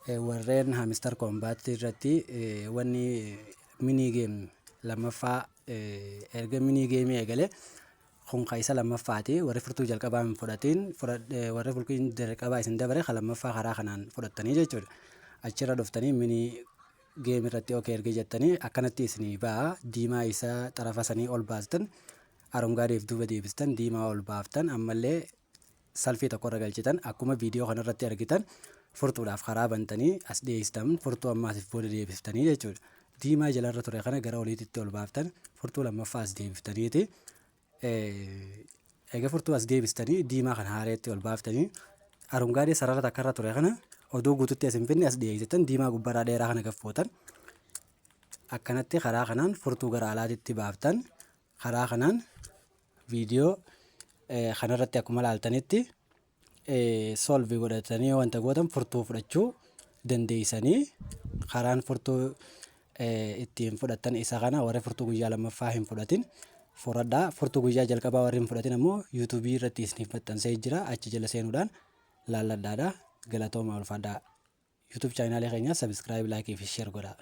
Warreen Hamster Kombat irratti wanni mini game lammaffaa erga mini game eegale kun ka isa lammaffaati. Warri furtuu jalqabaa hin fudhatin, warri furtuu jalqabaa isin dabare ka lammaffaa karaa kanaan fudhattanii jechuudha. Achirra dhuftanii mini game irratti okay erga jettanii akkanatti isinii ba'a. Diimaa isa xarafa sanii ol baastan, arongaadeef duuba deebistan, diimaa ol baaftan, ammallee salfii tokko irra galchitan. Akkuma viidiyoo kanarratti argitan furtuudhaaf karaa bantanii as dhiyeessitan, furtuu ammaasiif booda deebiftanii jechuudha. Diimaa jalarra ture kana gara oliititti ol baaftan, furtuu lammaffaa as deebiftaniiti. Egaa furtuu as deebistanii diimaa kana haareetti ol baaftanii, arungaadee sarara takkarra ture kana oduu guututti as hin finne as dhiyeessitan, diimaa gubbarraa dheeraa kana gaffootan. Akkanatti karaa kanaan furtuu gara alaatitti baaftan. Karaa kanaan viidiyoo kanarratti akkuma ilaaltanitti solve godhatanii wanta gootan furtuu fudhachuu dandeessanii. Karaan furtuu ittiin fudhattan isa kana. Warri furtuu guyyaa lammaffaa hin fudhatin fudhadhaa. Furtuu guyyaa jalqabaa warri hin fudhatin ammoo YouTubeii irratti isiniif maxxansee jira, achi jala seenuudhaan laalladhaadha. Galatooma, ulfaadhaa. YouTube channelii keenya subscribe, likeii fi share godhaa.